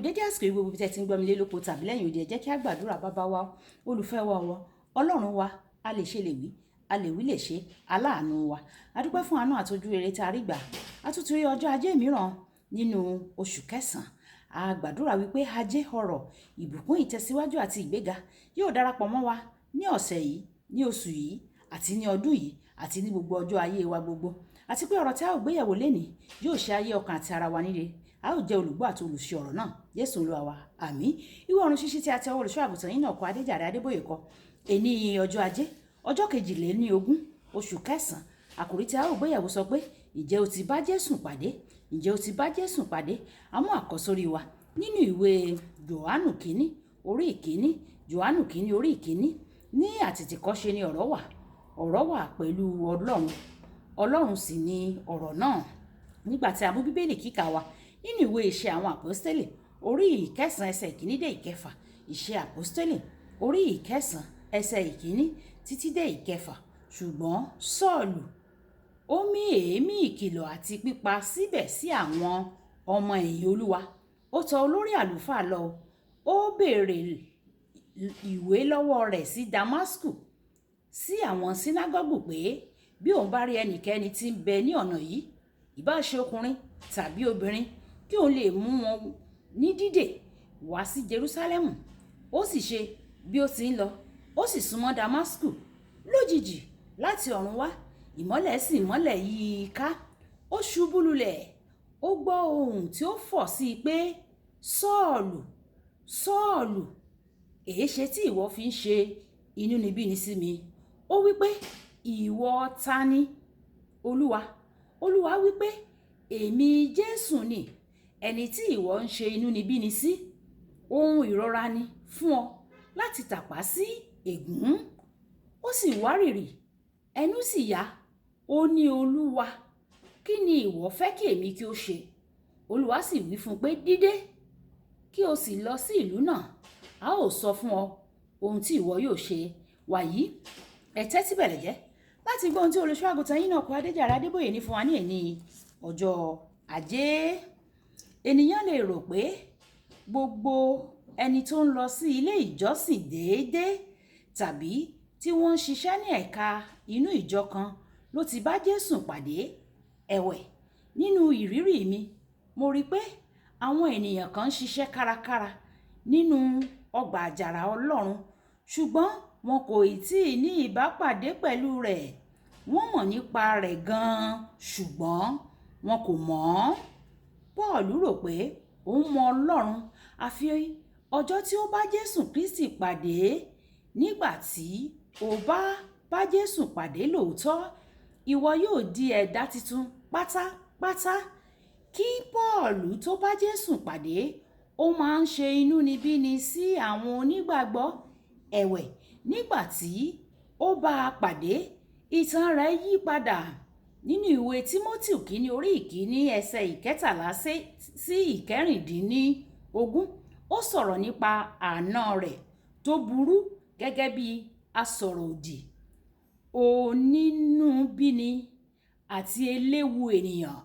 Dédé àsìkò yìí, gbogbo tẹ́ ti ń gbọ́ mi lé lóko tàbí lẹ́yìn odi, ẹ jẹ́ kí a gbàdúrà. Bàbá wa, olùfẹ́ wa, wọ Ọlọ́run wa, a lè ṣe lè wí, a lè wí lè ṣe, aláàánú wa, a dúpẹ́ fún àánú àtọ́jú rere tá a rí gbà. A tún ti rí ọjọ́ ajé mìíràn nínú oṣù kẹsàn-án. A gbàdúrà wípé ajé, ọrọ̀, ìbùkún, ìtẹ̀síwájú àti ìgbéga yóò darapọ̀ mọ́ wa ní ọ̀sẹ̀ yìí, ní oṣù yìí àti ní ọdún yìí àti ní gbogbo ọjọ́ ayé wa gbogbo, àti pé ọ̀rọ̀ tí a ó gbéyẹ̀wò lénìí yóò ṣe ayé, ọkàn àti ara wa níre. A ó jẹ́ olùgbọ́ àti olùṣe ọ̀rọ̀ náà. Jésù Olúwa wa, àmín. Ìwé ọ̀run ṣíṣí tí a ti ọwọ́ olùṣọ́ àgùntàn yín náà kọ, Adéjàre Adébóyè kọ. Èní ọjọ́ ajé, ọjọ́ 22, oṣù kẹsàn-án, àkòrí tí a ó gbéyẹ̀wò sọ pé, "Ǹjẹ́ o ti bá Jésù pàdé? Ǹjẹ́ o ti bá Jésù pàdé?" Àmú àkọ́sórí wa nínú ìwé Jòhánù kínní orí ìkíní. Jòhánù kínní orí ìkíní: "Ní àtètèkọ́ṣe ni ọ̀rọ̀ wà, ọ̀rọ̀ wà pẹ̀lú Ọlọ́run, Ọlọ́run sì ni ọ̀rọ̀ náà." Nígbà tí a mú Bíbélì kíkà wa nínú ìwé Iṣẹ́ Àwọn Àpọ́stélì orí 9, ẹsẹ̀ 1 dé 6. Iṣẹ́ Àpọ́stélì orí 9, ẹsẹ̀ 1 títí dé 6: "Ṣùgbọ́n Sọ́ọ̀lù, ó mí èémí ìkìlọ̀ àti pípa síbẹ̀ sí àwọn ọmọ ẹ̀yìn Olúwa. Ó tọ olórí àlùfáà lọ, ó béèrè ìwé lọ́wọ́ rẹ̀ sí Damasku, sí àwọn sínágọ́gù, pé bí òun bá rí ẹnikẹ́ni tí ń bẹ ní ọ̀nà yìí, ìbá ṣe ọkùnrin tàbí obìnrin, kí òun lè mú wọn ní dídè wá sí Jerúsálẹ́mù. Ó sì ṣe, bí ó ti ń lọ, ó sì súnmọ́ Damasku, lójijì láti ọ̀run wá ìmọ́lẹ̀ sì mọ́lẹ̀ yí i ká. Ó ṣubú lulẹ̀, ó gbọ́ ohùn tí ó fọ̀ sí i pé, 'Sọ́ọ̀lù, Sọ́ọ̀lù, èéṣe tí ìwọ fi ń ṣe inúnibíni sí mi?' Ó wí pé, 'Ìwọ ta ni, Olúwa?' Olúwa wí pé, 'Èmi Jésù ni, ẹni tí ìwọ ń ṣe inúnibíni sí. Ohun ìrora ni fún ọ láti tàpá sí ègún.' Ó sì wárìrì, ẹnu sì yà. Ó ní, 'Olúwa, kí ni ìwọ fẹ́ kí èmi kí ó ṣe?' Olúwa sì wí fún un pé, 'Dìde, kí o sì lọ sí ìlú náà. A ó sọ fún ọ ohun tí ìwọ yóò ṣe.'" Wàyí, ẹ tẹ́tí bẹ̀lẹ̀ jẹ́ láti gbọ́ ohun tí olùṣọ́ àgùntàn yín náà kọ, Adéjàre Adébóyè, ní fún wa ní èní ọjọ́ ajé. Ènìyàn lè rò pé gbogbo ẹni tó ń lọ sí ilé ìjọsìn déédéé tàbí tí wọ́n ń ṣiṣẹ́ ní ẹ̀ka inú ìjọ kan ló ti bá Jésù pàdé. Ẹ̀wẹ̀, nínú ìrírí mi, mo rí i pé àwọn ènìyàn kan ń ṣiṣẹ́ kárakára nínú ọgbà àjàrà Ọlọ́run, ṣùgbọ́n wọn kò ì tí ì ní ìbápàdé pẹ̀lú rẹ̀. Wọ́n mọ̀ nípa rẹ̀ gan-an, ṣùgbọ́n wọn kò mọ̀ ọ́n. Paul rò pé òun mọ Ọlọ́run àfi ọjọ́ tí ó bá Jésù Kristi pàdé. Nígbà tí o bá bá Jésù pàdé lóòótọ́, ìwọ yóò di ẹ̀dá tuntun pátápátá. Kí Paul tó bá Jésù pàdé, ó máa ń ṣe inúnibíni sí àwọn onígbàgbọ́. Ẹ̀wẹ̀, nígbà tí ó bá a pàdé, ìtàn rẹ̀ yí padà. Nínú ìwé Tímótì kínní orí 1, ẹsẹ̀ 13 sí 16, ó sọ̀rọ̀ nípa àna rẹ̀ tó burú gẹ́gẹ́ bí asọ̀rọ̀ òdì, onínúbíni àti eléwu ènìyàn,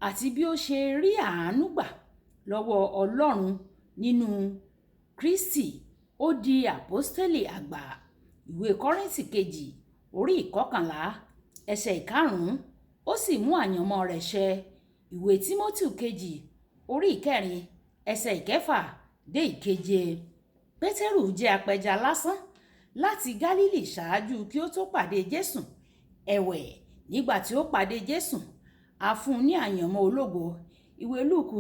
àti bí ó ṣe rí àánú gbà lọ́wọ́ Ọlọ́run nínú Kristi. Ó di àpọ́stélì àgbà. Ìwé Kọ́ríńtì kejì orí 11, ẹsẹ̀ 5: "Ó sì mú àyànmọ́ rẹ̀ ṣẹ." Ìwé Tímótì kejì orí 4, ẹsẹ̀ 6 dé 7: Pétérù jẹ́ apẹja lásán láti Gálílì ṣáájú kí ó tó pàdé Jésù. Ẹ̀wẹ̀, nígbà tí ó pàdé Jésù, a fún un ní àyànmọ́ ológo. Ìwé Lúùkù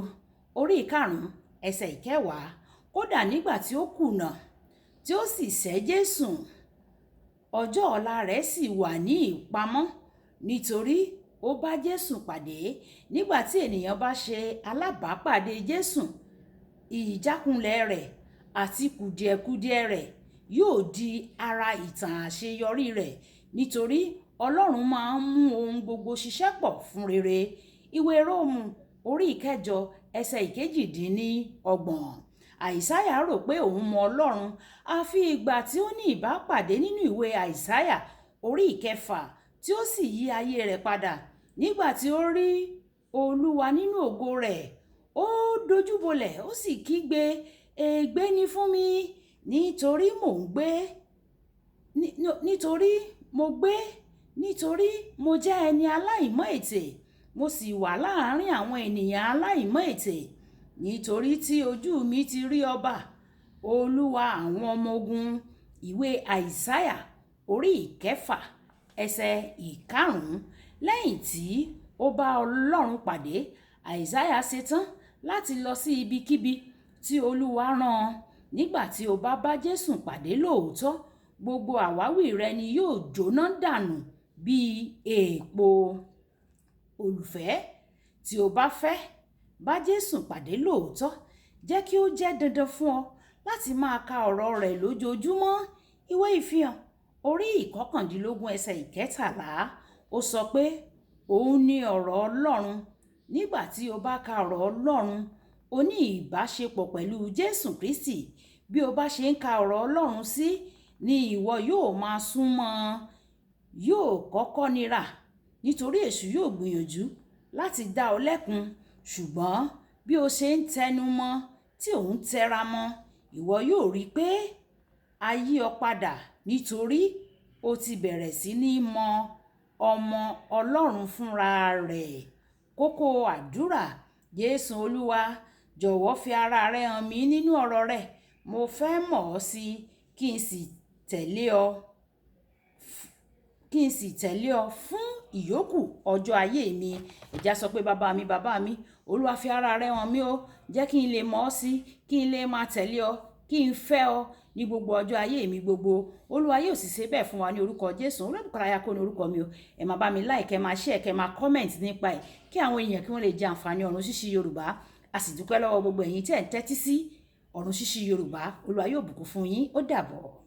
orí 5, ẹsẹ̀ 10: Kódà nígbà tí ó kùnà tí ó sì sẹ́ Jésù, ọjọ́ ọ̀la rẹ̀ sì wà ní ìpamọ́ nítorí ó bá Jésù pàdé. Nígbà tí ènìyàn bá ṣe alábàápàdé Jésù, ìjákulẹ̀ rẹ̀ àti kùdìẹ̀kudiẹ rẹ̀ yóò di ara ìtàn àṣeyọrí rẹ̀, nítorí Ọlọ́run máa ń mú ohun gbogbo ṣiṣẹ́ pọ̀ fún rere. Ìwé Róòmù orí 8, ẹsẹ̀ 28: Àìsáyà rò pé òun mọ Ọlọ́run àfi ìgbà tí ó ní ìbápàdé nínú ìwé Àìsáyà orí 6, tí ó sì yí ayé rẹ̀ padà. Nígbà tí ó rí Olúwa nínú ògo rẹ̀. Ó dojúbolẹ̀, ó sì kígbe, "Ègbé ni fún mi, nítorí mò ń gbé, nítorí mo gbé, nítorí mo jẹ́ ẹni aláìmọ́ ètè, mo sì wà láàárín àwọn ènìyàn aláìmọ́ ètè, nítorí tí ojú mi ti rí ọba, Olúwa àwọn ọmọ ogun." Ìwé Àìsáyà orí 6 ẹsẹ̀ 5. Lẹ́yìn tí ó bá Ọlọ́run pàdé, Àìsáyà ṣetán láti lọ sí ibikíbi tí Olúwa rán an. Nígbà tí o bá bá Jésù pàdé lóòótọ́, gbogbo àwáwí rẹ ni yóò jóná dànù bí èèpo. Olùfẹ́, tí o bá fẹ́ bá Jésù pàdé lóòótọ́, jẹ́ kí ó jẹ́ dandan fún ọ láti máa ka ọ̀rọ̀ rẹ̀ lójoojúmọ́. Ìwé Ìfihàn orí 19 ẹsẹ̀ 13, ó sọ pé òun ni ọ̀rọ̀ Ọlọ́run. Nígbà tí o bá ka ọ̀rọ̀ Ọlọ́run, o ní ìbáṣepọ̀ pẹ̀lú Jésù Kristi. Bí o bá ṣe ń ka ọ̀rọ̀ Ọlọ́run sí ni ìwọ yóò máa súnmọ́ ọn. Yóò kọ́kọ́ nira, nítorí èṣù yóò gbìyànjú láti dá ọ lẹ́kun. Ṣùgbọ́n bí o ṣe ń tẹnu mọ́ tí ò ń tẹra mọ́, ìwọ yóò rí pé a yí ọ padà, nítorí o ti bẹ̀rẹ̀ sí ní mọ ọmọ Ọlọ́run fúnra rẹ̀. Kókó àdúrà. Jésù Olúwa, jọ̀wọ́ fi ara rẹ hàn mí nínú ọ̀rọ̀ rẹ. Mo fẹ́ mọ̀ ọ́ sí, kí n sì tẹ̀lé ọ, kí n sì tẹ̀lé ọ fún ìyókù ọjọ́ ayé mi. Ìjà sọ pé, "Bàbá mi, bàbá mi, Olúwa fi ara rẹ hàn mí o. Jẹ́ kí n lè mọ̀ ọ́ sí, kí n lè máa tẹ̀lé ọ, kí n fẹ́ ọ ní gbogbo ọjọ́ ayé mi gbogbo." Olúwa yóò sì ṣe bẹ́ẹ̀ fún wa ní orúkọ Jésù. Olúwabùkọ́lá Ayako ní orúkọ mi o. Ẹ máa bá mi like, ẹ máa share, kẹ máa comment nípa ẹ̀, kí àwọn èèyàn kí wọ́n lè jẹ àǹfààní Ọ̀run Ṣíṣí Yorùbá. A sì dúpẹ́ lọ́wọ́ gbogbo ẹ̀yin tí ẹ̀ ń tẹ́tí sí Ọ̀run Ṣíṣí Yorùbá. Olúwa yóò bùkún fún yín. Ó dàbọ̀.